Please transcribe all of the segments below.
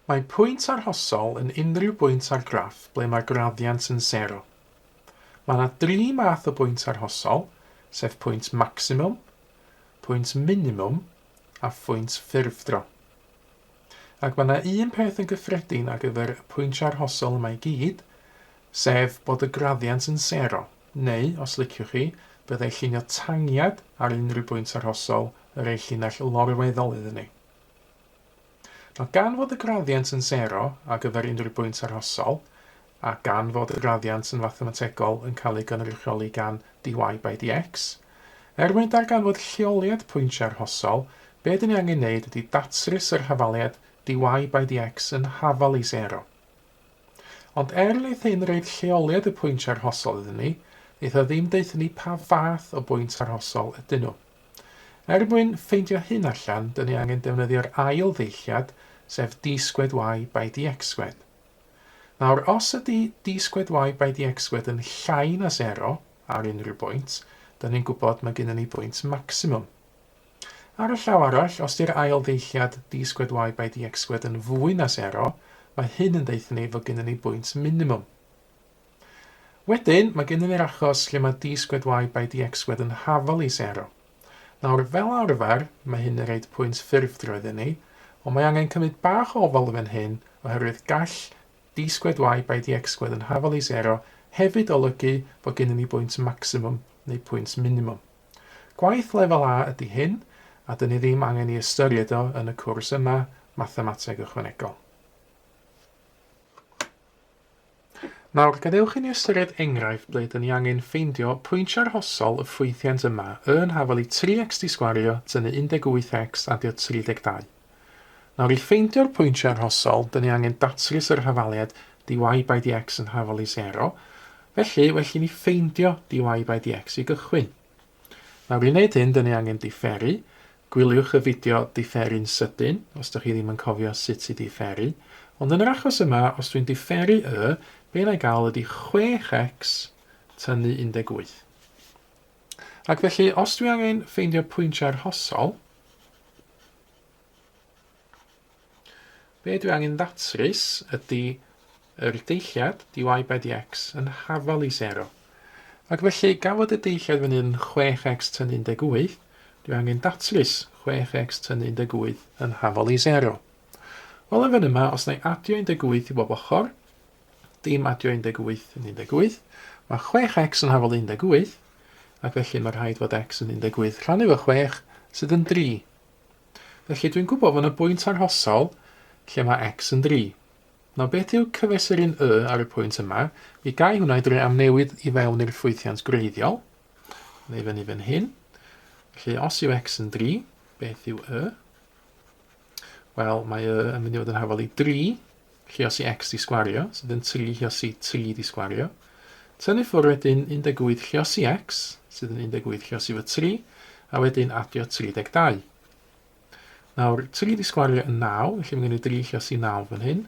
Mae pwynt arhosol yn unrhyw bwynt ar graff ble mae'r graddiant yn sero. Mae yna dri math o bwynt arhosol, sef pwynt maximwm, pwynt minimwm a phwynt ffurfdro. Ac mae yna un peth yn gyffredin ar gyfer y pwyntiau arhosol yma i gyd, sef bod y graddiant yn sero, neu, os liciwch chi, byddai llunio tangiad ar unrhyw bwynt arhosol yn rhoi llinell lorweddol iddyn ni. Nawr, gan fod y graddiant yn sero ar gyfer unrhyw bwynt arhosol, a gan fod y graddiant yn fathemategol yn cael ei gynrychioli gan dy by dx, er mwyn darganfod lleoliad pwyntiau arhosol, be dyn ni angen wneud ydy datrys yr hafaliad dy by dx yn hafal i sero. Ond er wneith hyn roid lleoliad y pwyntiau arhosol iddyn ni, wneith o ddim deutha ni pa fath o bwynt arhosol ydyn nhw. Er mwyn ffeindio hyn allan, dyn ni angen defnyddio'r ail ddeilliad, sef d squared y by dx squared. Nawr, os ydy d squared y by dx squared yn llai na sero ar unrhyw bwynt, dyn ni'n gwybod mae gennym ni bwynt maximum. Ar y llaw arall, os di'r ail ddeilliad d squared y by dx squared yn fwy na sero, mae hyn yn deutha ni fod gennym ni bwynt minimum. Wedyn, mae gennym ni'r achos lle mae d squared y by dx squared yn hafal i sero. Nawr, fel arfer, mae hyn yn rhaid pwynt ffurfdro iddyn ni, ond mae angen cymryd bach o ofal yn fan hyn, oherwydd gall d squared y by dx squared yn hafal i sero hefyd olygu bod gennym ni bwynt maximum neu pwynt minimum. Gwaith lefel A ydy hyn, a dyn ni ddim angen ei ystyried o yn y cwrs yma, Mathemateg Ychwanegol. Nawr, gadewch i ni ystyried enghraifft ble dyn ni angen ffeindio pwyntiau arhosol y ffwythiant yma yn hafal i 3x di sgwario tynnu 18x adio 32. Nawr, i ffeindio'r pwyntiau arhosol, dyn ni angen datrys yr hafaliad dy by dx yn hafal i 0. Felly, well i ni ffeindio dy by dx i gychwyn. Nawr i wneud hyn, dyn ni angen diferu. Gwyliwch y fideo diferu'n sydyn, os dych chi ddim yn cofio sut i diferu. Ond yn yr achos yma, os dwi'n diferu y, be na i gael ydy 6x tynnu 18. Ac felly, os dwi angen ffeindio pwyntiau arhosol, Be dwi angen ddatrys ydy yr deilliad dy by dx yn hafal i 0. Ac felly, gan fod y deilliad fan hyn yn 6x tynnu 18, dwi angen datrys 6x tynnu 18 yn hafal i 0. Wel, yn fan yma, os na i adio 18 i bob ochr, dim adio 18 yn 18, mae 6x yn hafal 18, ac felly mae rhaid fod x yn 18 rhannu fo 6, sydd yn 3. Felly dwi'n gwybod fod yna bwynt arhosol lle mae x yn 3. Nawr beth yw cyfesurun y ar y pwynt yma? Mi gai hwnna i drwy amnewid i fewn i'r ffwythiant gwreiddiol, neu fyny fan hyn. Felly os yw x yn 3, beth yw y? Wel, mae y yn mynd i fod yn hafal i 3, lluosi x di sgwario, sydd yn 3 lluosi 3 di sgwario. Tynnu ffwrdd wedyn 18 lluosi x, sydd yn 18 lluosi fo 3, a wedyn adio 32. Nawr, 3 di sgwario yn 9, felly mae gen i 3 lluosi 9 fan hyn.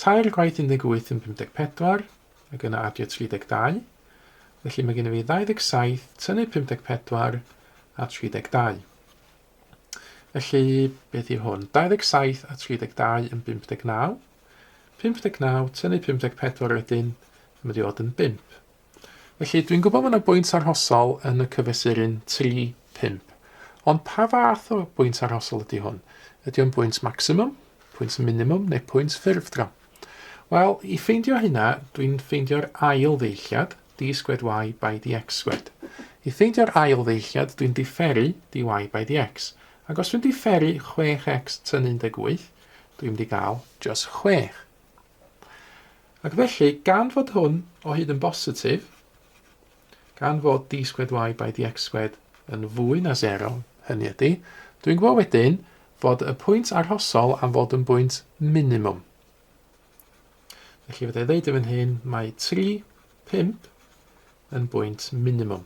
3 gwaith 18 yn 54, ac yna adio 32. Felly mae gen i fi 27, tynnu 54 a 32. Felly, beth yw hwn? 27 a 32 yn 59. 59 tynnu 54 wedyn yn mynd i fod yn 5. Felly, dwi'n gwybod bod yna bwynt arhosol yn y cyfesurun 3, 5. Ond pa fath o bwynt arhosol ydy hwn? Ydy o'n bwynt maximum, pwynt minimum neu pwynt ffurfdro? Wel, i ffeindio hynna, dwi'n ffeindio'r ail ddeilliad, d squared y by dx squared. I ffeindio'r ail ddeilliad, dwi'n diferu dy by dx. Ac os dwi'n diferu 6x tynnu 18, dwi'n mynd i gael just 6. Ac felly, gan fod hwn o hyd yn bositif, gan fod d squared y by dx squared yn fwy na 0, hynny ydy, dwi'n gwybod wedyn fod y pwynt arhosol am fod yn bwynt minimum. Felly fydda i ddeud yn fan hyn, mae 3, 5 yn bwynt minimum.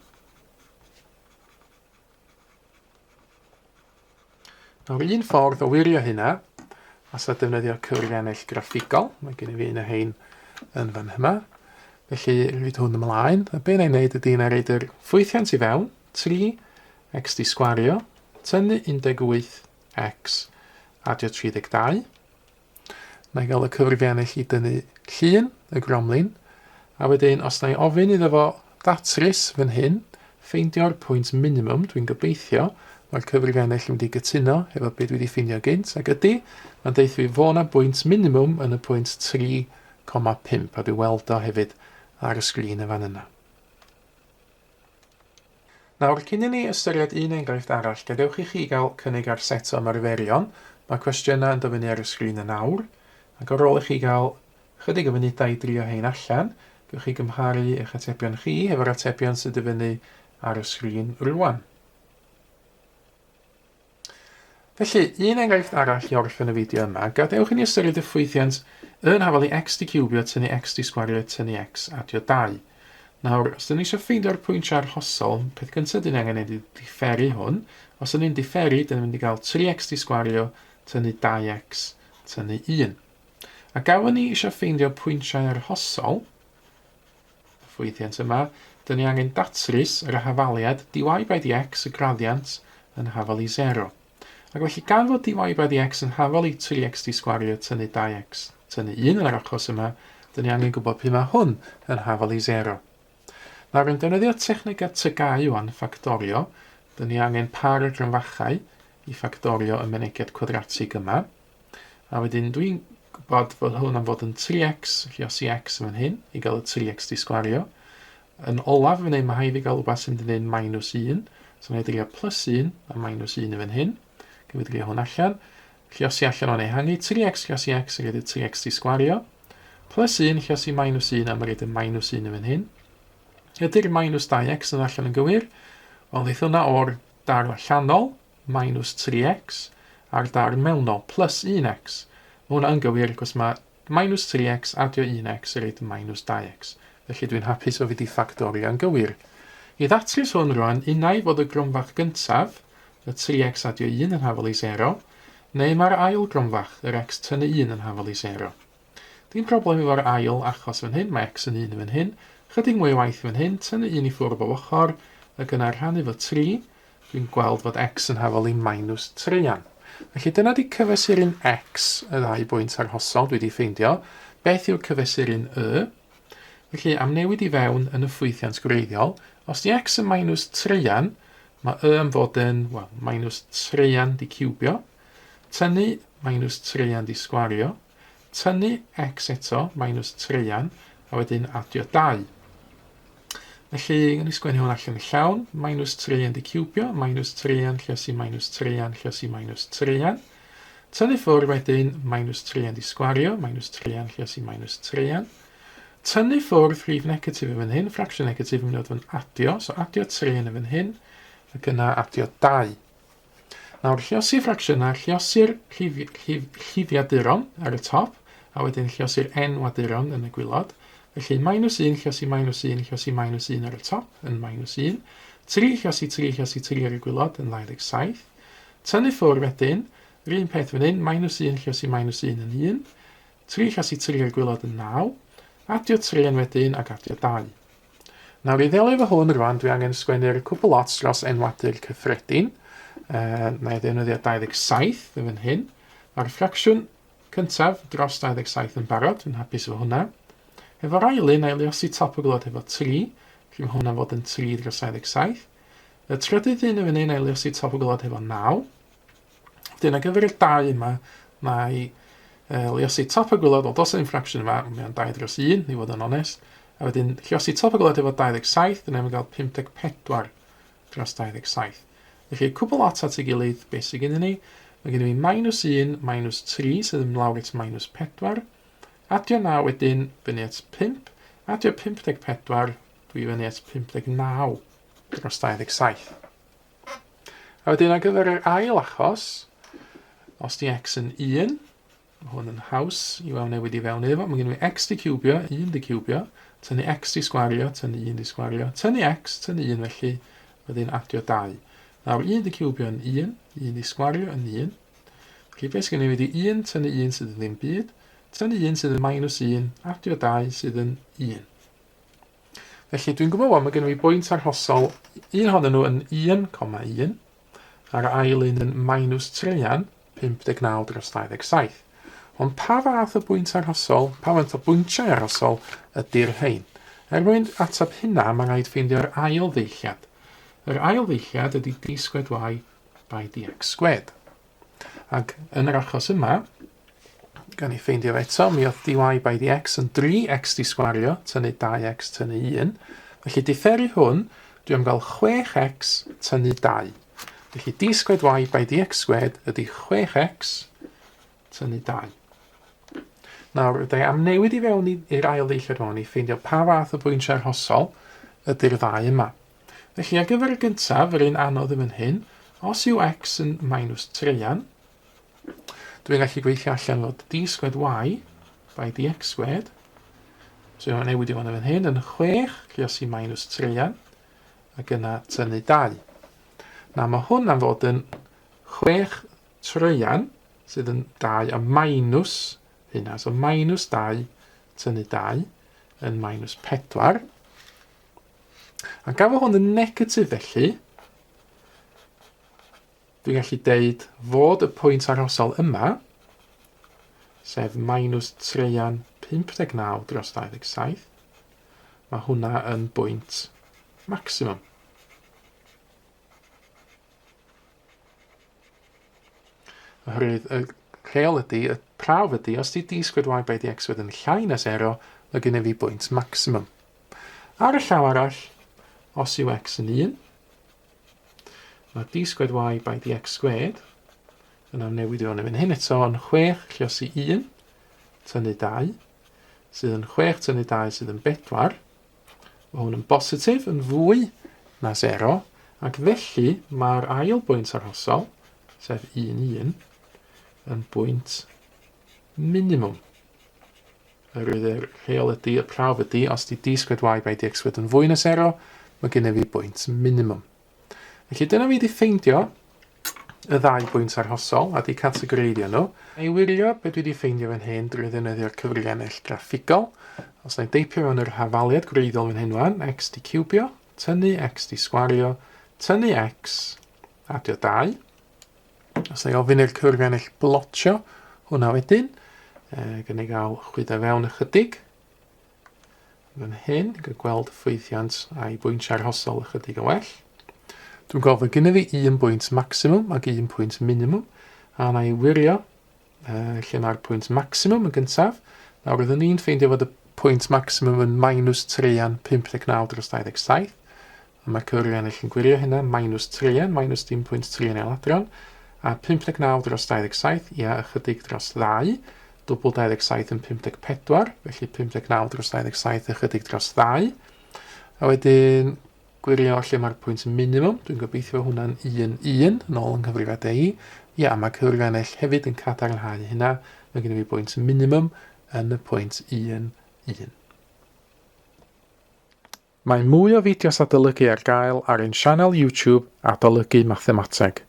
Nawr un ffordd o wirio hynna, os a defnyddio cyfrifiannell graffigol, mae gen i fi un o hein yn fan yma. Felly, rhaid hwn ymlaen. A be na i wneud ydy na reid yr ffwythiant i fewn, 3 x di sgwario, tynnu 18 x, adio 32. Na i gael y cyfrifiannell i dynnu llun y gromlin, a wedyn os na i ofyn iddo fo ddatrys fan hyn, ffeindio'r pwynt minimum, dwi'n gobeithio, mae'r cyfrifiannell yn mynd i gytuno efo beth dwi wedi ffeindio gynt, ac ydy, mae'n deutha fi fo na bwynt minimum yn y pwynt 3,5, a dwi weld o hefyd ar y sgrin yn fan yna. Nawr, cyn i ni ystyried un enghraifft arall, gadewch i chi gael cynnig ar set o ymarferion. Mae cwestiynau yn dod fyny ar y sgrin yn awr, ac ar ôl i chi gael chydig o funudau i drio hein allan, gewch chi gymharu eich atebion chi hefo'r atebion sydd i fyny ar y sgrin rwan. Felly, un enghraifft arall i orffen y fideo yma, gadewch i ni ystyried y ffwythiant yn hafal i x di ciwbio tynnu x di sgwario tynnu x adio 2. Nawr, os dyn ni eisiau ffeindio'r pwyntiau arhosol, peth gyntaf dyn ni angen ei diferu hwn. Os dyn ni'n diferu, dyn ni'n mynd i gael 3x di sgwario tynnu 2x tynnu 1. A gafon ni eisiau ffeindio pwyntiau arhosol, y ffwythiant yma, dyn ni angen datrys yr hafaliad dy by dx, y graddiant, yn hafal i 0. Ac felly gan fod dy by dx yn hafal i 3x d sgwario tynnu 2x tynnu 1 yn yr achos yma, dyn ni angen gwybod pryd mae hwn yn hafal i 0. Nawr, yn defnyddio technegau TGAU wan, ffactorio, dyn ni angen par o grynfachau i ffactorio y mynegiad cwadratig yma. A wedyn dwi'n gwybod fod hwn am fod yn 3x, lluosi x yn fan hyn, i gael y 3x di sgwario. Yn olaf fan hyn, mae rhaid fi gael rhywbeth sy'n mynd i wneud minus 1. So na i drio plus 1 a minus 1 yn fan hyn. Gymryd fi drio hwn allan. Lluosi allan o'n ehangu, 3x lluosi x yn rhaid y 3x di sgwario. Plus 1 lluosi minus 1 am rhaid y minus 1 yn fan hyn. Ydy'r minus 2x yn allan yn gywir? Wel, ddeith hwnna o'r darn allanol, minus 3x, a'r darn mewnol, plus 1x. Mae hwnna yn gywir, achos mae minus 3x adio 1x yn rhaid minus 2x. Felly dwi'n hapus o fi di ffactorio yn gywir. I ddatrys hwn rwan, unai fod y gronfach gyntaf, y 3x adio 1 yn hafal i 0, neu mae'r ail gronfach, yr x tynnu 1 yn hafal i 0. Dim problem efo'r ail achos fan hyn, mae x yn 1 yn fan hyn. Chydig mwy o waith fan hyn, tynnu 1 i ffwrdd o bob ochr, ac yna rhannu fo 3, dwi'n gweld fod x yn hafal i minus traean. Felly dyna di cyfesurun x, y ddau bwynt arhosol dwi wedi ffeindio. Beth yw'r cyfesurun y? Felly, am newid i fewn yn y ffwythiant gwreiddiol, os di x yn minus traean, mae y yn fod yn, wel, minus traean di ciwbio, tynnu minus traean di sgwario, Tynnu x eto, minus traean, a wedyn adio 2. Felly, gawn ni sgwennu hwn allan yn llawn. Minus traean di ciwbio, minus traean lluosi minus traean lluosi minus traean. Tynnu ffwrdd wedyn, minus traean di sgwario, minus traean lluosi minus traean. Tynnu ffwrdd rhif negatif yn fan hyn, ffracsiwn negatif yn mynd i fod yn adio, so adio traean yn fan hyn, ac yna adio 2. Nawr, lliosi ffracsiynau, lliosi'r llif, llif, llifiaduron ar y top, a wedyn lliosi'r enwaduron yn y gwylod. Felly, minus 1, lliosi minus 1, lliosi minus 1 ar y top, yn minus 1. 3, lliosi 3, lliosi 3 ar y gwylod, yn 27. Tynnu ffwrdd wedyn, yr un peth fan hyn, minus 1, lliosi minus 1 yn 1. 3 lliosi 3 ar y gwylod yn 9. Adio 3 yn wedyn ac adio 2. Nawr i ddelio efo hwn rwan, dwi angen sgwennu'r cwpl lot dros enwadur cyffredin. Na i ddefnyddio 27 yn fan hyn. Mae'r ffracsiwn cyntaf dros 27 yn barod, dwi'n hapus efo hwnna. Efo'r ail un, na i luosi top y glod efo 3, felly mae hwnna'n fod yn 3 dros 27. Y trydydd un yn fan hyn, na i luosi top y glod efo 9. Wedyn ar gyfer y dau yma, mae liosi top y gwylod, wel dos ddim ffracsiwn yma, mae o'n 2 dros 1, i fod yn onest. A wedyn liosi top y gwylod efo 27, dyna ni'n cael 54 dros 27. Felly cwbl lot at ei gilydd, beth sydd gennym ni? Mae gennym ni minus 1, minus 3, sydd yn lawr at minus 4. Adio 9 wedyn, fyny at 5. Adio 54, dwi fyny at 59 dros 27. A wedyn ar gyfer yr ail achos, os di x yn 1, mae hwn yn haws i weld newid i fewn iddo fo. Mae gen i x di ciwbio, 1 di ciwbio, tynnu x di sgwario, tynnu 1 di sgwario, tynnu x, tynnu 1 felly, wedyn adio 2. Nawr 1 di ciwbio yn 1, 1 di sgwario yn 1. Felly beth sydd gen i wedi 1 tynnu 1 sydd yn ddim byd, tynnu 1 sydd yn minus 1, adio 2 sydd yn 1. Felly dwi'n gwybod wan, mae gen i bwynt arhosol, un ohonyn nhw yn 1,1, a'r ail un yn minus traean, 59 dros 27. Ond pa fath o bwynt arhosol, pa fath o bwyntiau arhosol ydy'r rhain? Er mwyn ateb hynna, mae rhaid ffeindio'r ail ddeilliad. Yr ail ddeilliad ydy d squared y by dx squared. Ac yn yr achos yma, gan i ffeindio fe eto, mi oedd dy by dx yn 3x di sgwario, tynnu 2x tynnu 1. Felly diferu hwn, dwi am gael 6x tynnu 2. Felly d squared y by dx squared ydy 6x tynnu 2. Nawr, rydw i am newid i fewn i'r ail ddeilliad hwn i ffeindio pa fath o bwyntiau arhosol ydy'r ddau yma. Felly ar gyfer y gyntaf, yr un anodd yn fan hyn, os yw x yn minus treian, dwi'n gallu gweithio allan fod d squared y by dx squared, so mae'n newid i fod yn fan hyn, yn 6, lluosi minus treian, ac yna tynnu 2. Na, mae hwn am fod yn 6 treian, sydd yn 2 a minus hynna, so minus 2 tynnu 2 yn minus 4. A gan fod hwn yn negatif felly, dwi'n gallu deud fod y pwynt arhosol yma, sef minus treian 59 dros 27, mae hwnna yn bwynt maximum. Oherwydd y rheol ydy, y prawf ydy, os di d squared y by dx squared yn llai na 0, mae gennym fi bwynt maximum. Ar y llaw arall, os yw x yn 1, mae d squared y by dx squared yn amnewid i fan hyn eto yn 6 lliosi 1, tynnu 2, sydd yn 6 tynnu 2 sydd yn 4. Mae hwn yn bositif, yn fwy na 0, ac felly mae'r ail bwynt arhosol, sef 1, 1, yn bwynt minimwm. Oherwydd y rheol ydy, y prawf ydy, os di d squared y by dx squared yn fwy na 0, mae gennym fi bwynt minimwm. Felly dyna fi wedi ffeindio y ddau bwynt arhosol a di categoreiddio nhw. Na i wirio beth dwi wedi ffeindio fan hyn drwy ddefnyddio'r cyfrifiannell graffigol. Os na i deipio mewn yr hafaliad gwreiddiol fan hyn wan, x di ciwbio, tynnu x di sgwario, tynnu x, adio 2. Os na i ofyn i'r cyfrifiannell blotio hwnna wedyn, e, gan i gael chwyddo fewn ychydig. Fan hyn, yn cael gweld ffwythiant a'i bwyntiau arhosol ychydig yn well. Dwi'n gweld fod gennym fi un bwynt maximum ac un pwynt minimum, a na i wirio lle mae'r pwynt maximum yn gyntaf. Nawr, roeddwn ni'n ffeindio fod y pwynt maximum yn minus treian 59 dros 27. A mae cyfrifiannell yn gwirio hynna, minus treian, minus dim pwynt treian ailadron, a 59 dros 27, ia, ychydig dros 2, dwbl 27 yn 54, felly 59 dros 27 ychydig dros 2. A wedyn gwirio lle mae'r pwynt minimum, dwi'n gobeithio hwnna'n 1, 1, yn ôl yng nghyfrifiadau i. Ia, mae cyfrifiannell hefyd yn cadarnhau hynna, mae gen i fi bwynt minimum yn y pwynt 1, 1. Mae mwy o fideos adolygu ar gael ar ein sianel YouTube Adolygu Mathemateg.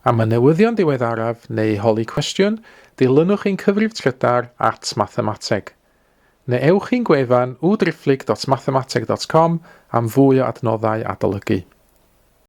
Am y newyddion diweddaraf neu holi cwestiwn, dilynwch ein cyfrif trydar at Mathemateg. Neu ewch i'n gwefan www.mathemateg.com am fwy o adnoddau adolygu.